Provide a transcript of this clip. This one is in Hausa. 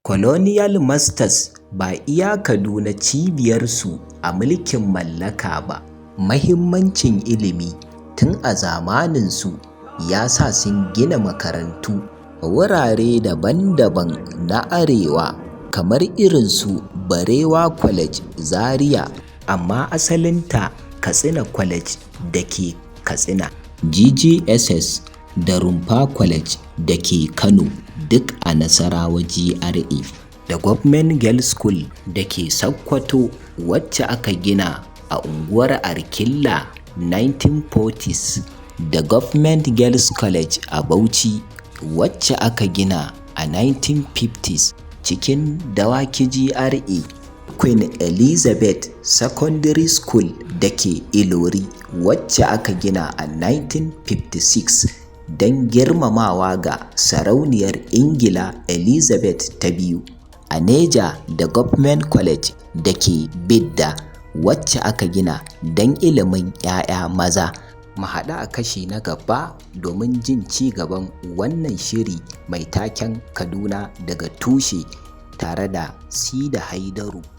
Colonial Masters ba iya Kaduna cibiyarsu a mulkin mallaka ba. Mahimmancin ilimi tun a zamaninsu ya sa sun gina makarantu a wurare daban-daban na Arewa kamar irinsu Barewa College Zaria, amma asalinta Katsina College da ke Katsina, GGSS da Rumfa College da ke Kano duk a Nasarawa GRA, da Government Girls School da ke Sokoto wacce aka gina a unguwar Arkilla 1940s, da Government Girls College a Bauchi wacce aka gina a 1950s cikin Dawaki GRA, Queen Elizabeth Secondary School da ke Ilori wacce aka gina a 1956 don girmamawa ga Sarauniyar Ingila Elizabeth ta II, a Neja da Government College da ke Bidda wacce aka gina don ilimin 'ya'ya maza. Mu haɗu a kashi na gaba domin jin ci gaban wannan shiri mai taken Kaduna daga tushe tare da Sida Haidaru.